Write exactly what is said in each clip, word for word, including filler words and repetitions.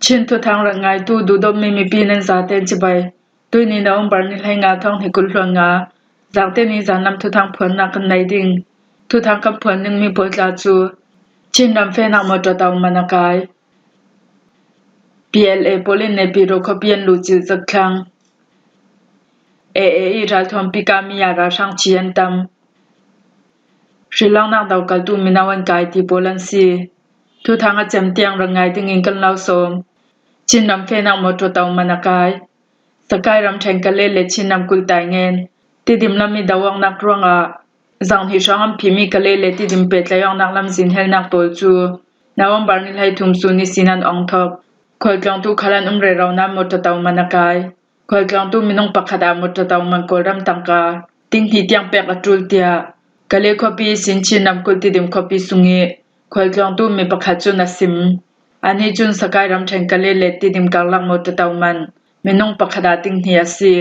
Chin thuthang rak ngaitu duhdawtmi mipi nan zaten cibai. Tuini November ni hleinga thawng hnih kul hluan nga, zangte ni zanlam thuthang phuannak kan nei ding. Thuthang kan phuan dingmi pawl tla cu Chin ram fehnak mawṭaw tau man a kai. P L A pawl in Naypyidaw khuapi an luhcilh zat thlang. A A i ralthuam pika mi ah ralhrang ci an tam. Hrilawknak dokaltu mino an kai ti pawl an si. Thuthang a cem tiang rak ngai dingin kan lo sawm. Chin ram fehnak mawṭaw tau man a kai. Sakai ramṭhen Kale le Chin ramkulh Taingen, Tidim lam i doawknak ruangah zang hnih hrawng an phihmi Kale le Tidim pehtlaih awknak lamzin helnak pawl cu November ni hleithum sun ihsin an ong thawk. Khualtlawngtu khal an um rero nain mawṭaw tau man a kai. Khualtlawngtu minung pakhat ah mawṭaw tau man Kawlram tangka tinghnih tiang pek a ṭul, tiah Kale khuapi ihsin Chin ramkulh Tidim khuapi sung i khualtlawngtu mi pakhat cun a sim. Anih cun Sakai ramṭhen Kale le Tidim karlak mawṭaw tau man minung pakhat ah tinghnih a si.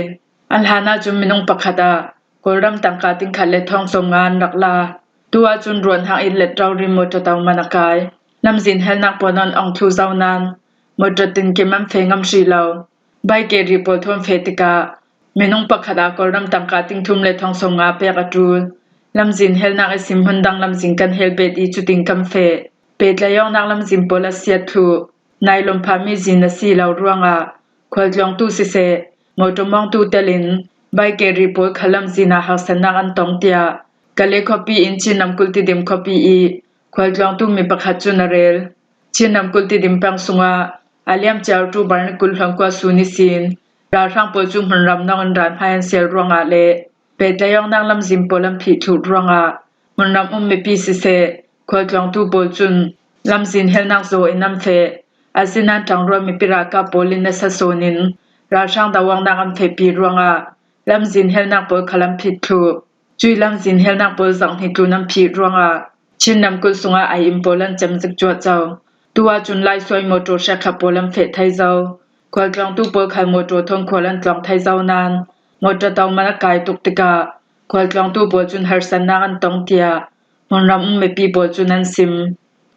An hlan ahcun minung pakhat ah Kawlram tangka tingkhat le thawng sawmnga an rak la. Tu ahcun ruahnak i let rori mawṭaw tau man a kai. Lamzin helnak pawl an ong thluh zo nain mawṭaw tinkim an feh ngam hrih lo. Baike ri pawl thawn feh tikah minung pakhat ah Kawlram tangka tingthum le thawng sawmnga pek a ṭul. Lamzin helnak ihsin hmun dang lamzin kan hel bet i cutin kan feh. Pehtlaih awknak lamzin pawl a siat thluh. Nylon phahmi zin a si lo ruangah khualtlawngtu siseh, mawṭaw mawngtu telin baike ri pawl kha lamzin ah harsatnak an tong, tiah Kale khuapi in Chin ramkulh Tidim khuapi i khualtlawngtu mi pakhat cun a rel. Chin ramkulh Tidim peng sungah a liamcia October ni kul hluan kua sun ihsin ralhrang pawl cu hmunram nawng in ral hmai an sial ruangah le pehtlaih awknak lamzin pawl an phih thluh ruangah hmunram um mipi siseh, khualtlawngtu pawl cun lamzin helnak zaw in an feh. Asinain ṭangrual mipi ralkap pawl in nasa sawn in ralhrang doawknak an fehpi ruangah lamzin helnak pawl khal an phit thluh. Cui lamzin helnak pawl zang hnih tlun an phih ruangah Chin ramkulh sungah ai in pawl an cem zik cuahco. Tu ahcun laisuai mawṭaw hrekkhat pawl an feh thei zo. Khualtlawngtu pawl khal mawṭaw thawn khual an tlawng thei zo nain mawṭaw tau man a kai tuk tikah khualtlawngtu pawl cun harsatnak an tong, tiah hmunram um mipi pawl cun an sim.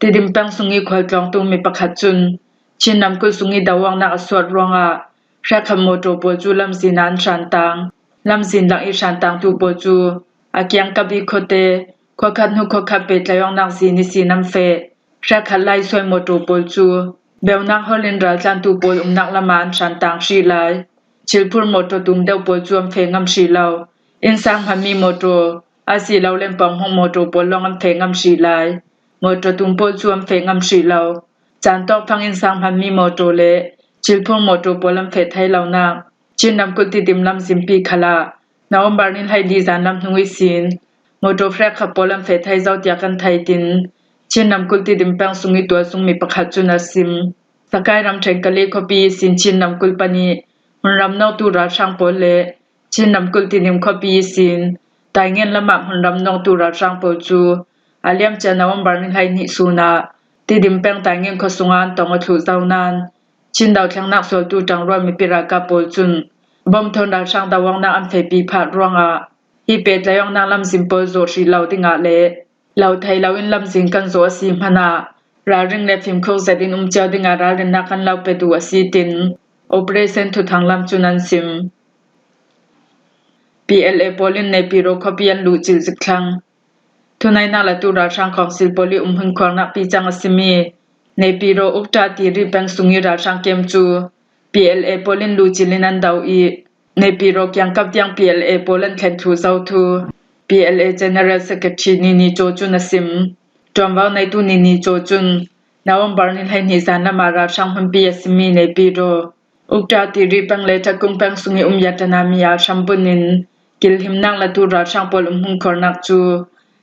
Tidim peng sung i khualtlawngtu mi pakhat cun Chin ramkulh sung i doawknak a suat ruangah hrekkhat mawṭaw pawl cu lamzin ah an hrantang. Lamzin lang i hrantangtu pawl cu a kiangkap i khuate, khuakhat hnu khuakhat pehtlaih awknak zin ihsin an feh. Hrekkhat laisuai mawṭaw pawl cu beunak hol in raltlantu pawl umnak lamah an hrantang hrih lai. Chilphur mawṭaw tum deuh pawl cu an feh ngam hrih lo. Innsang hmanmi mawṭaw, asilole pawng hmawk mawṭaw pawl lawng an feh ngam hrih lai. Mawṭaw tum pawl cu an feh ngam hrih lo. Caan tawkfang innsang hmanmi mawṭaw le chilphur mawṭaw pawl an feh thei lonak Chin ramkulh Tidim lamzinpi khal ah November ni hleili zanlam hnu ihsin mawṭaw hrekkhat pawl an feh thei zo tiah kan thei, tin Chin ramkulh Tidim peng sung i tualsung mi pakhat cun a sim. Sakai ramṭhen Kale khuapi ihsin Chin ramkulh pan i hmunram nawktu ralhrang pawl le Chin ramkulh Tidim khuapi ihsin Taingen lamah hmunram nawktu ralhrang pawl cu a liamcia November ni hleihnih sun ah Tidim peng Taingen khuasung ah an tong a thluh zo nain Chin dothlennak sualtu ṭangrual mipi ralkap pawl cun bom thawn ralhrang doawknak an fehpi phah ruangah hi pehtlaih awknak lamzin pawl zawh hrih lo dingah le lo thei loin lamzin kan zawh a si hmanh ah ralring le fimkhur zetin um cio dingah ralrinnak kan lo pe duh a si, tin Operation Thuthang lam cun an sim. P L A pawl in Naypyidaw khuapi an luhcilh zik thlang. Thuneihnak latu ralhrang kawngsil pawl i umhmun khuarnak picang a simi Naypyidaw Ukta Tiri peng sung i ralhrang kem cu P L A pawl in luhcilh in an do i Naypyidaw kiangkap tiang P L A pawl an thlen thluh zo thu P L A General Secretary Nini Caw cun a sim. Ṭuanvo neitu Nini Caw cun November ni hleihnih zanlam ah ralhrang hmunpi a simi Naypyidaw Ukta Tiri peng le Thakung peng sung i um Yatanami ah hrambunh in kilhimnak latu ralhrang pawl umhmun khuarnak cu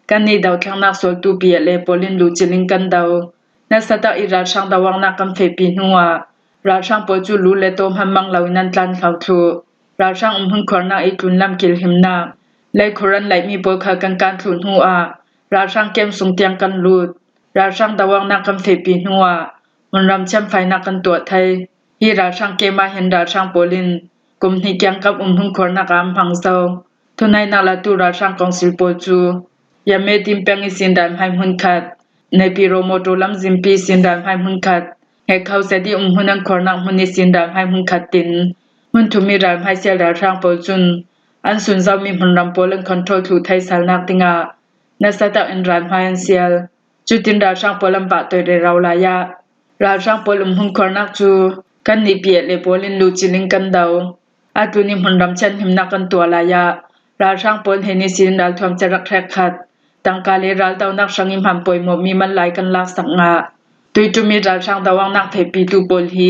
kannih dothlennak sualtu P L A pawl in luhcilh in kan do. Nasa tak i ralhrang doawknak kan fehpi hnu ah ralhrang pawl cu lu le taw hman mang loin an tlan hlo thluh. Ralhrang umhmun khuarnak i tlunlam kilhimnak leikhur an laihmi pawl khal kan kan thluh hnu ah ralhrang kem sung tiang kan lut. Ralhrang doawknak kan fehpi hnu ah hmunram thiamfainak kan tuah thei. Hi ralhrang kem ah hin ralhrang pawl in kum hnih kiangkap umhmun khuarnak ah an hmang zo. Thuneihnak latu ralhrang kawngsil pawl cu Yame Tin peng ihsin ralhmai hmunkhat, Naypyidaw mawṭaw lamzinpi ihsin ralhmai hmunkhat, Ngek kho zet i um hmun an khuarnak hmun ihsin ralhmai hmun khat tin, hmun thum i ralhmai sial ralhrang pawl cun an sunzomi hmunram pawl an control thluh thei salnak dingah nasa tak in ralhmai an sial. Cutin ralhrang pawl an vahtoih rero lai ah ralhrang pawl um hmun khuarnak cu kannih P L A pawl in luhcil in kan do. A tlun i hmunram thianhlimnak kan tuah lai ah ralhrang pawl hnen ihsin ralthuam carak hrekkhat tangka le raldonak hrang i hman pawimawhmi man lai kan laksak ngah. Tuiṭum i ralhrang doawknak fehpitu pawl hi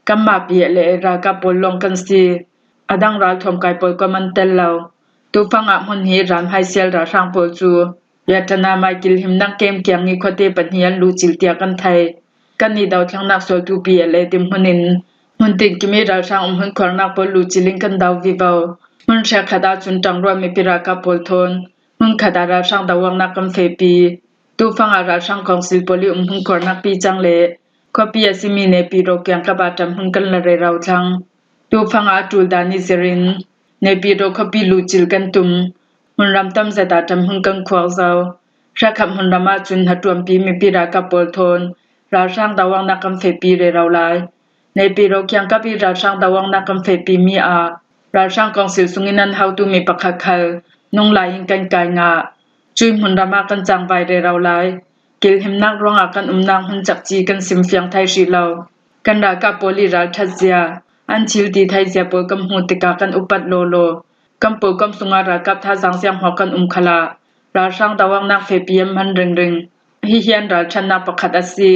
kanmah P L A ralkap pawl lawng kan si. A dang ralthuam kai pawl kua man tel lo. Tufang ah hmun hi ralhmai sial ralhrang pawl cu Vietnam ai kilhimnak kem kiang i khuate pahnih an luhcil tiah kan thei. Kannih dothlengnak sualtu P L A dinhmun in hmun tinkim i ralhrang um hmun khuarnak pawl luhcil in kan do vivo. Hmun hrekkhat ahcun ṭangrual mipi ralkap pawl thawn hmun khat ah ralhrang doawknak kan fehpi. Tufang ah ralhrang kawngsil pawl i um hmun khuarnak picang le khuapi a simi Naypyidaw kiangkap ah ṭam hmun kan la rero thlang. Tufang ah a ṭul dan i zir in Naypyidaw khuapi luhcil kan tum. Hmunram tam zet ah ṭam hmun kan khuak zo. Hrekkhat hmunram ahcun hnaṭuanpi mipi ralkap pawl thawn ralhrang doawknak kan fehpi rero lai. Naypyidaw kiangkap i ralhrang doawknak kan fehpimi ah ralhrang kawngsil sungin an hotumi pakhat khal nung lai in kan kai ngah. Cui hmunram ah kan cangvai rero lai. Kilhimnak ruangah kan umnak hmun cakci kan simfiang thai hrih lo. Kan ralkap pawl i ralṭhat zia, an thil ti thai zia pawl kan hmuh tikah kan upat lawlaw. Kan pawlkom sungah ralkap thazaang zianghmuak kan um khalah ralhrang doawknak fehpi an hman ringring. Hihi an ralṭhatnak pakhat a si.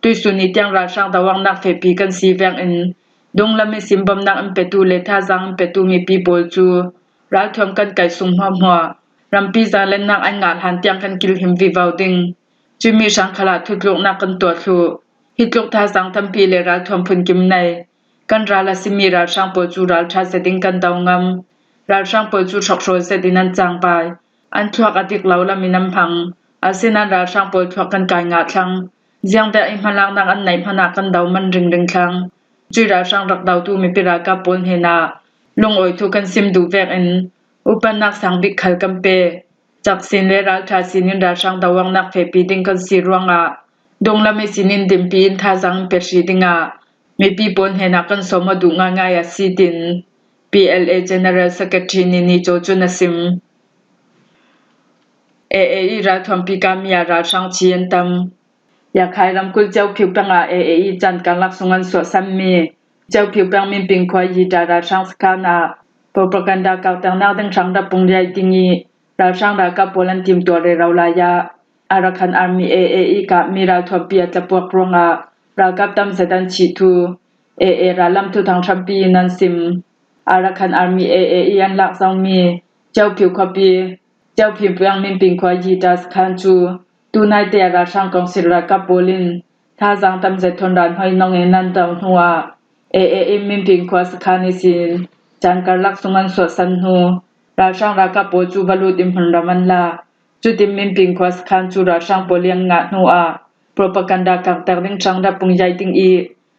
Tuisun i tiang ralhrang doawknak fehpi kan si vekin dunglam ihsin bawmhnak in petu le thazaang in petu mipi pawl cu ralthuam kan kaih sung hmuahhmuah. Rampi zalennak an ngah hlan tiang kan kilhim vivo ding. Cumi hrang khalah thutluknak kan tuah thluh. Hi tluk thazaang tampi le ralthuam phunkim nei. Kan ral a simi ralhrang pawl cu ralṭha zetin kan do ngam. Ralhrang pawl cu hrokhrawl zetin an cangvai. An thluak a dik lo lam in an hmang. Asinain ralhrang pawl thluak kan kai ngah thlang. Ziangvek i hmalaknak an neih hmanh ah kan do man ringring thlang. Cui ralhrang rak dotu mipi ralkap pawl hnenah lungawi thu kan sim duh vekin upatnak sang bik khal kan pe. Cak sin le ralṭha sinin ralhrang doawknak fehpi ding kan si ruangah dunglam ihsin in dinpi in thazaang in pe hrih dingah mipi pawl hnenah kan sawm aw duh ngaingai a si, tin P L A General Secretary Nini Caw cun a sim. A A i ralthuampi kami ah ralhrang thi an tam. Yakhai ramkulh Ceophiu peng ah A A i caan karlak sung an suahsanmi Ceophiu peng Minping khua Yida ralhrang sakhan ah propaganda kakternak ding hrang rapung riai ding i ralhrang ralkap pawl an timtuah rero lai ah Arakan Army A A i kahmi ralthuampi a tlapuak ruangah ralkap tam zet an thih thu A A rallam thuthang hrampi in an sim. Arakan Army A A i an lak zomi Ceophiu khuapi Ceophiu peng Minping khua Yida sakhan cu tunaite a ralhrang kawngsil ralkap pawl in thazaang tam zet thawn ralhmai nong in an do hnuah A A in Minping khua sakhan ihsin caan karlak sung an suahsan hnu ralhrang ralkap pawl cu va lut in hmunram an lak. Cutin Minping khua sakhan cu ralhrang pawl i an ngah hnuah propaganda kakter ding hrang rapung riai ding i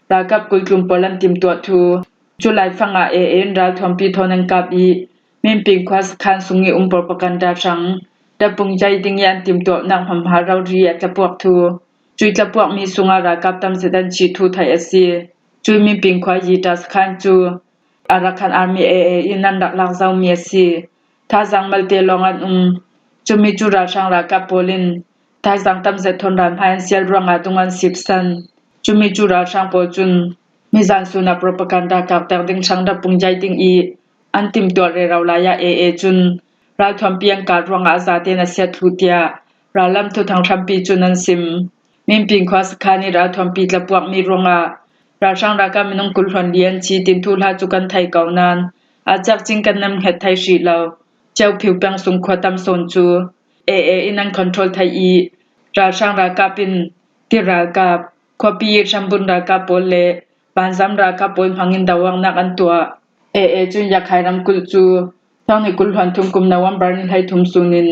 ralkap kultlum pawl an timtuah thu. Cu laifang ah A A in ralthuampi thawn an kap i Minping khua sakhan sung i um propaganda hrang rapung riai ding i an timtuahnak hmahma rori a tlapuak thu. Cui tlapuakmi sungah ralkap tam zet an thih thu theih a si. Cui Minping khua Yida sakhan cu Arakan Army A A in an rak lak zomi a si. Thazaang malte lawng an um. Cumi cu ralhrang ralkap pawl in thazaang tam zet thawn ralhmai an sial ruangah dung an sipsan. Cumi cu ralhrang pawl cun mizan sun ah propaganda kakter ding hrang rapung riai ding i an timtuah rero lai ah A A cun ralthuampi an kah ruangah a zaten a siat thluh tiah rallam thuthang hrampi cun an sim. Minping khua sakhan i ralthuampi tlapuakmi ruangah ralhrang ralkap minung kul hluan li an thi tin thuhla cu kan thei ko nain a cekcin kan nam hnget thei hrih lo. Ceophiu peng sung khua tam sawn cu A A in an control thei i ralhrang ralkap in ti ralkap, khuapi i hrambun ralkap pawl le vanzam ralkap pawl hmangin doawknak an tuah. A A cun Yakhai ramkulh cu thawng hnih kul hluan thum kum November ni hleithum sun in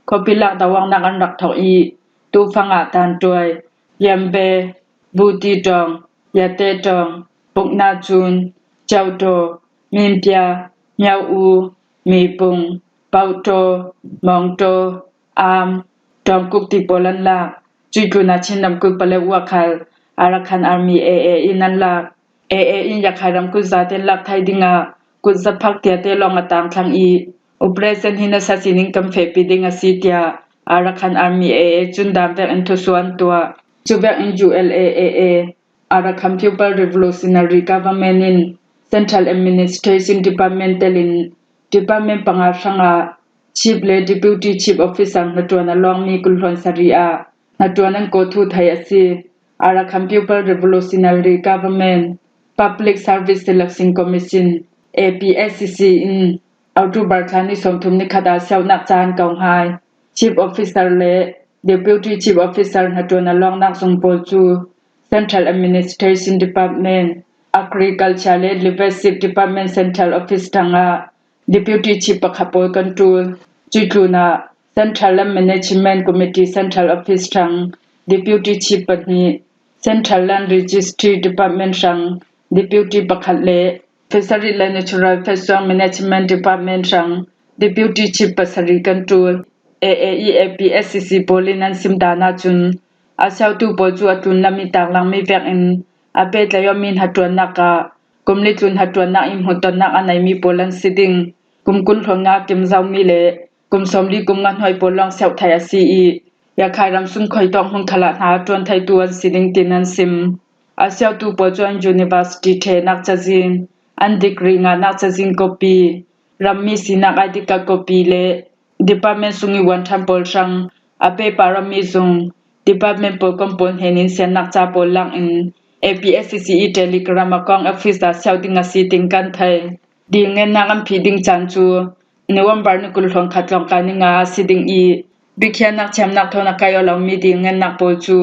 khuapi lak doawknak an rak thawk i tufang ah Tantuai, Yambe, Buti Tawng, Yate Tawng, Pukna Cun, Ceuto, Mimpia, Miau U, Mipung, Pauto, Mongto, Am, Tawngkuk ti pawl an lak. Cui tlun ah Chin ramkulh Paletwa khal Arakan Army, A A, in an lak. A A in Rakhine ram kutzate lak thei dingah kutza phak tiate lawng a tangthlang i, operation hi nasa sining kan fehpi ding a si, tiah Arakan Army, A A cun dam vekin thusuah an tuah. Cuvek in U L A, A A, Arakan People Revolutionary Government in Central Administration Department telin department panga hrangah Chief le Deputy Chief Officer hnaṭuan a lawngmi kulhluan sarih ah hnaṭuan an kawh thu theih a si. Arakan People Revolutionary Government Public Service Selection Commission, A P S C C, in October thla ni sawmthum ni khat ah siauhnak ca an ko hai. Chief Officer le Deputy Chief Officer hnaṭuan a lawngnak zung pawl cu Central Administration Department, Agriculture le Leadership Department Central Office ṭhangah Deputy Chief pakhat pawl kan ṭul. Cuih tlunah Central Land Management Committee Central Office ṭhang Deputy Chief pahnih, Central Land Registry Department hrang Deputy pakhat le Fishery le Natural Resource Management Department hrang Deputy Chief pasarih kan ṭul. A A i A P S C C pawl in an sim dan ahcun a siautu pawl cu a tlunlam i taklangmi vekin a pehtlaih awmi hnaṭuannak ah kum litlun hnaṭuannak i hmuhtonnak a neimi pawl an si ding. Kum kul hluan nga kim zomi le kum sawmli kum nga hnuai pawl lawng siauh theih a si i, Rakhine ram sungkhawi tawk hmun khalah hna a ṭuan theitu an si ding, tiin an sim. A siautu pawl cu an university ṭhehnak cazin, an degree ngahnak cazin copy, rammi sinak I D card copy le department sung i wanṭhan pawl hrang a pehpar awmi zung, department pawl kom pawl hnen in siannak ca pawl lak in A P S C C i Telegram a kong office ah siauh ding a si, tiin kan thei. Dil ngennak an phih ding caan cu November ni kul hluan khat tlawngkai ni nga a si ding i, biakhiatnak thiamnak thawn a kaih aw lomi dil ngennak pawl cu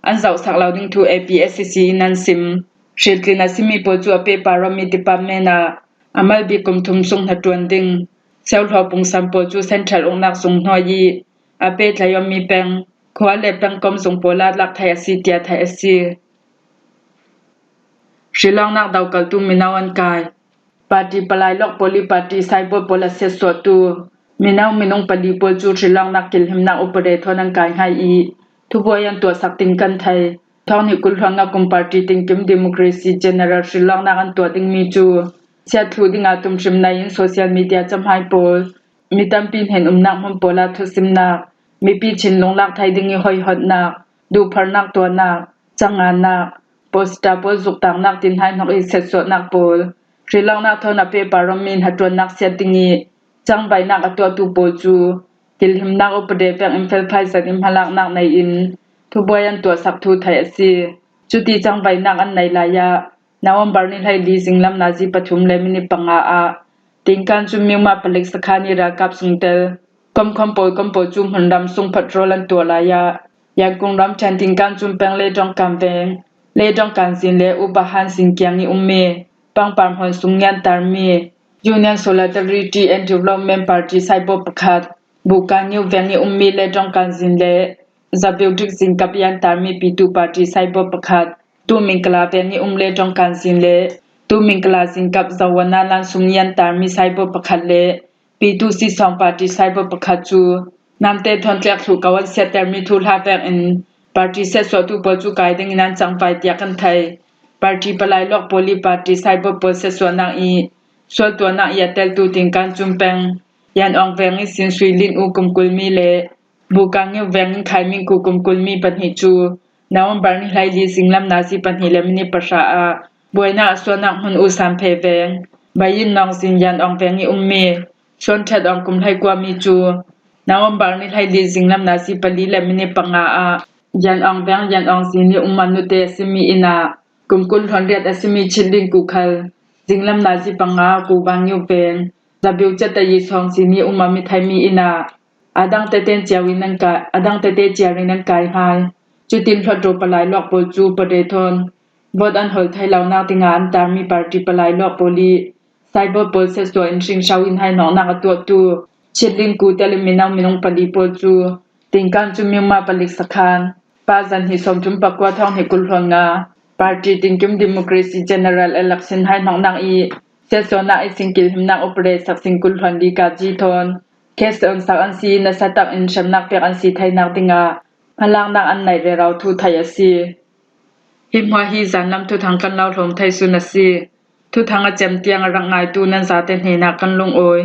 an zohsak lo ding thu A P S C C in an sim. Hriltlin a simi pawl cu a pehpar awmi department ah a mal bik kum thum sung hnaṭuan ding. Siauhlawh pungsan pawl cu central uknak zung hnuai i a pehtlaih awmi peng, khua le pengkom zung pawl ah lak theih a si, tiah theih a si. Hrilawknak dokaltu mino an kai. Party palai lawk pawl i party cyborg pawl a siatsuahtu mino minung pali pawl cu hrilawknak kilhimnak upare thawn an kai hngai i, thubuai an tuahsak, tiin kan thei. Thawng hnih kul hluan nga kum party tingkim Democracy General hrilawknak an tuah dingmi cu siat thluh dingah tumhrim nei in social media cahmai pawl, mi tampi hnen umnak hmun pawl ah thusimnak, mipi thinlung lak thei ding i hoihawtnak, duhpharnak tuahnak, cangannak, poster pawl zuktaknak tin hai hnok i siatsuahnak pawl, hrilawknak thawn a pehpar awmi hnaṭuannak siat ding i cangvaihnak a tuahtu pawl cu kilhimnak upare pek in felphai zat in hmalaknak nei in thubuai an tuahsak thu theih a si. Cuti cangvaihnak an neih lai ah November ni hleili zinglam nazi pathum le minit panga ah Tingkan cun Myanmar palik sakhan i ralkap sungtel komkhom pawl kom pawl cu hmunram sung patrol an tuah lai ah, Yankung ramṭhen Tingkan cun peng le Dongkan veng le Dongkan zin le Ubahan zin kiang i ummi pangpar hmuan sung i an tarmi Union Solidarity and Development Party cyborg pakhat, Bukan Ngiu veng i ummi le Dongkan zin le Zabiudik zin kap i an tarmi Pitu Party cyborg pakhat, Tu Mingkala veng i um le Dongkan zin le Tu Mingkala zin kap Zawana Lansung i an tarmi cyborg pakhat le Pitu Sisawng Party cyborg pakhat cu namte thawn tlek thluh ko an siattermi thuhla vekin party siatsuahtu pawl cu kai dingin an cangvai, tiah kan thei. Party palai lawk pawl i party cyborg pawl siatsuahnak i sualtuahnak i a teltu Tingkan cun peng Yan Awng veng i sin Sui Lin U kum kulmi le Bukan Ngiu veng in Khai Ming Ku kum kulmi pahnih cu November ni hleili zinglam nazi pahnih le minit pahra ah buainak a suahnak hmun U San Phe veng Bayin Nawng zin Yan Awng veng i ummi Suan Ṭhat Awng kum hleikuami cu November ni hleili zinglam nazi pali le minit panga ah Yan Awng veng Yan Awng zin i um a nute a simi inn ah kum kul hluan riat a simi Chit Lin Ku khal zinglam nazi panga ah Ku Van Ngiu veng Zabiu Chat a i Sawng zin i um a mi theimi inn ah a dang tete cio in an kai, a dang tete cio in an kai hai. Cutin hluttaw palai lawk pawl cu pare thawn vote an hawl thei lonak dingah an tarmi party palai lawk pawl i cyborg pawl siatsuah in hringhrau in hai hnawknak a tuahtu Chit Lin Ku tel in mino minung pali pawl cu Tingkan cun Myanmar palik sakhan Pa zan hnih sawmthum pakua thawng hnih kul hluan nga party Tingkim Democracy General Election hai hnawknak i siatsuahnak i singkilhimnak upare sak sing kul hluan li ka ji thawn case on sak an si i nasa tak in hremnak pek an si theinak dingah hmalaknak an neih rero thu theih a si. Hi hmuah hi zanlam thuthang kan lo hlawm thei sun a si. Thuthang a cem tiang a rak ngaitu nan zate hnenah kan lungawi.